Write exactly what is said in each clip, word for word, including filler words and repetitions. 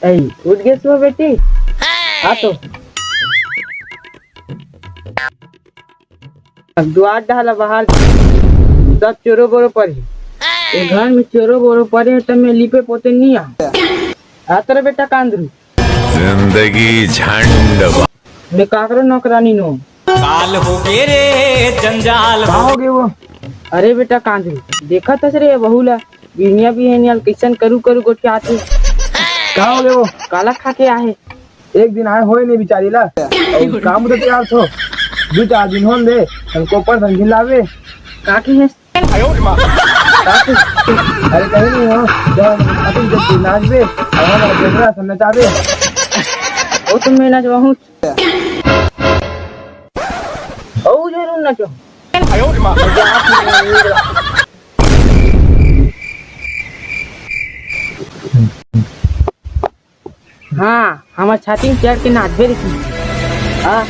ए, उठ गेस वो बेटी? आ तो। अब दुआर डाला बाहर, सब चोरो बोरो परे। ये घर में चोरो बोरो परे हे, तब मैं लिपे पोते नहीं आ। आ तो रे बेटा कांदरू। जिंदगी झंड बा। मैं काकरो नौकरानी नो। काल हो गे रे जंजाल का हो। हो गे वो? अरे बेटा कांदरू, देखत हस रे ये बहू ला, बिहनिया बिहनिया कइसन करू करू गोठियात हे। का हो गे वो? काला खा के आहे? एक दिन आए होए नहीं बिचारी ला। अउ काम तो तैयार थो। दू चार दिन होन दे, हमको पर संग लावे। का की है? अरे कहीं नहीं हो, जब हम खातिर जब तू नाचबे, और हम अपने सामने चाहबे। ओ तुम मैं नाचवाहूँ। ओ जरूर नाचो। हाँ, हमर छाती में चढ़ के नाचबे रे की। आ,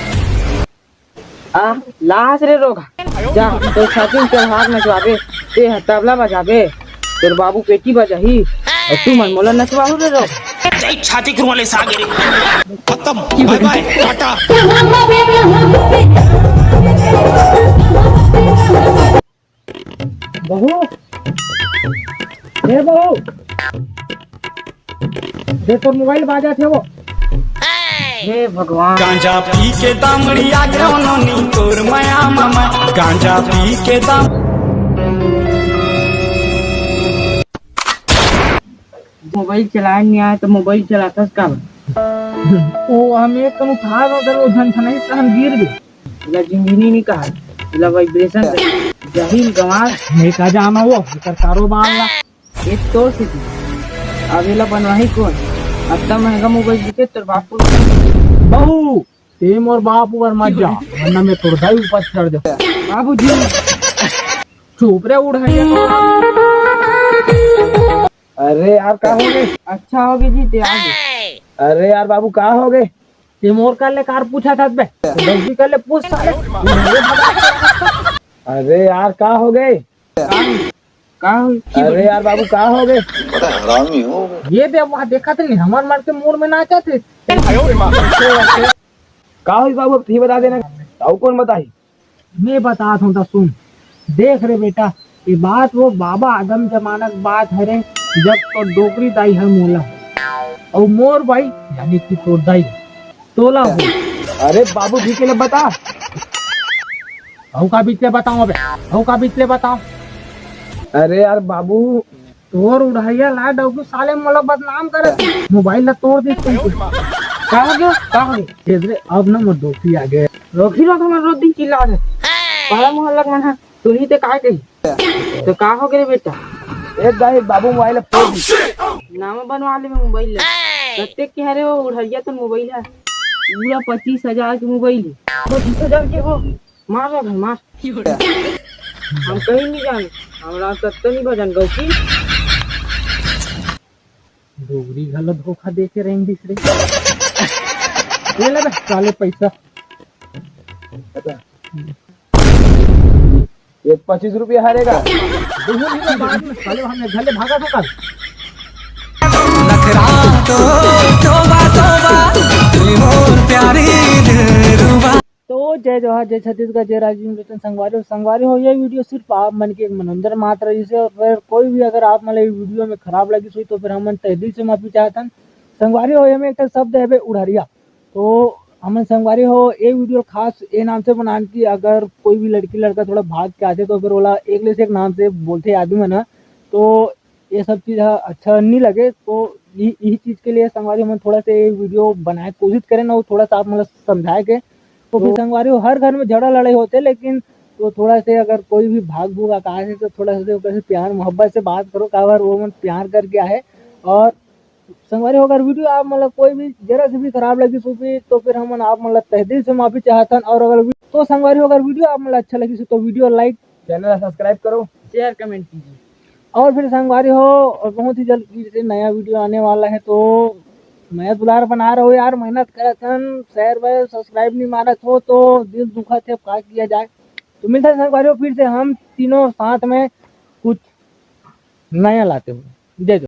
आ, लास रे रोगा। जा, तो छाती में चढ़ हाथ नचवाबे, ते ह तबला बजाबे, तोर बाबू पेटी बजाही, अउ तू मन मोला नचवाहू रे रोगा। जय छाती कुरुआ ले सागे रे। खत्म, बाय बाय, टाटा। बहू, हे बहू, दे तोर मोबाइल बाजा थे वो। हे भगवान। गांजा पी के दामड़ी आ गयो नोनी तोर मया मामा। गांजा पी के दाम मोबाइल चलाए नहीं आए तो मोबाइल चलाथस का? ओ हम एक कन उठा दो, वो झन झनाई से हम गिर गए। एला जिंदगी नहीं कहा, एला वाइब्रेशन कहे। जाहिल गंवार। मैं का जाना वो, एकर कारोबार ला। एक तोर से अब एला बनवाही कौन? अतना महंगा मोबाइल बिके तोर बाप को। बहू, ते मोर बाप ऊपर मत जा, वरना मैं तोर दाई ऊपर चढ़ जाऊँ। बाबूजी। चुप रे, उड़ है। अरे यार, का हो गए? अच्छा हो गए जी, ते आ गए। अरे यार बाबू, का हो गए? ते मोर कर ले कार पूछा था बे। गलती कर ले पूछ साले। अरे यार, का हो गए? का हो? का हो? अरे यार बाबू, का हो गए? बड़ा हरामी हो। ये दे, वहाँ देखा थे नहीं, हमार मार के मोड़ में नाचा थे। का होई बाबू, अब तही बता देना, अउ कौन बताही? मैं बतात हूँ त सुन, देख रे बेटा, ये बात वो बाबा आदम जमाना के बात हरे, जब तो डोकरी दाई है मोला, अउ मोर बाई यानी कि तोर दाई तोला हो। अरे बाबू जी के लिए बता। अउ का बीच ले बताऊं अबे? अउ का बीच ले बताऊं? अरे यार बाबू, तोर उढ़ाइया ला डौकी साले मोला बदनाम करे। मोबाइल ला तोड़ दे तू। का हो गया? का हो गया? ए रे, अब ना मोर डोकी आ गए। रोकी रो तो मैं रोज दिन चिल्ला दे। पाला मोहल्ला के मन हा सुनी ते काय कही? तो का हो गए बेटा? ए दाई बाबू मोबाइल ला फोड़ दी। नाम बनवा ले मैं मोबाइल ला। कत्ते के हरे वो उढ़ाइया तो मोबाइल है? पूरा पच्चीस हजार के मोबाइल है। पच्चीस हजार के हो? मार रे भाई, मार। हम कहीं नहीं जाने, हमरा सत्य नहीं भजन गौकी। डोगरी घलो धोखा दे के रहेंगे रे। ये ले बे, साले पैसा। ये पच्चीस रुपया हारेगा। बहुत ही बाद में साले हमने घर ले भागा था कल। नखरा तो तोबा तोबा, तू मोर प्यारी दिलरुबा। तो जय जोहार, जय छत्तीसगढ़, जय राजीव लोचन संगवारी हो। संगवारी हो, ये वीडियो सिर्फ आप मन के एक मनोरंजन मात्र है। इसे अगर कोई भी अगर आप मन ला ये वीडियो में खराब लगिस होही तो फिर हमन तहे दिल से माफी चाहत हन। संगवारी हो, एमे एक ठन शब्द हवे उढ़रिया। तो हमन संगवारी हो, ये वीडियो खास ये नाम से बनान कि अगर कोई भी लड़की लड़का थोड़ा भाग के आथे तो फिर ओला एक ले से एक नाम से बोलथे आदमी मन ह। तो ये सब चीज ह अच्छा नहीं लगे। तो यही, यही चीज के लिए संगवारी हमन थोड़ा से ये वीडियो बनाए के कोशिश करेन अउ थोड़ा सा आप मन ला समझाए के। तो फिर तो संगवारी हो, हर घर में झगड़ा लड़ाई होथे, लेकिन तो थोड़ा से अगर कोई भी भाग भूग आता है तो थोड़ा सा ओकर से प्यार मोहब्बत से बात करो, काबर वो मन प्यार करके आहे। और संगवारी हो, अगर वीडियो आप मन ला कोई भी जरा से भी खराब लगिस होही तो फिर हमन आप मन ला तहे दिल से माफी चाहत हन। और अगर वी-, तो संगवारी हो, अगर वीडियो आप मन ला अच्छा लगिस होही तो वीडियो like, चैनल ला subscribe करो, share comment कीजिए। और फिर संगवारी हो, और बहुत ही जल्द फिर से नया वीडियो आने वाला है, तो मया दुलार बना रहो यार, मेहनत करत हन, share व subscribe नहीं मारत हो तो दिल दुखत है, अब का किया जाए। तो मिलते हैं संगवारी हो फिर से हम तीनों साथ में कुछ नया लाते हुए। जय जोहार।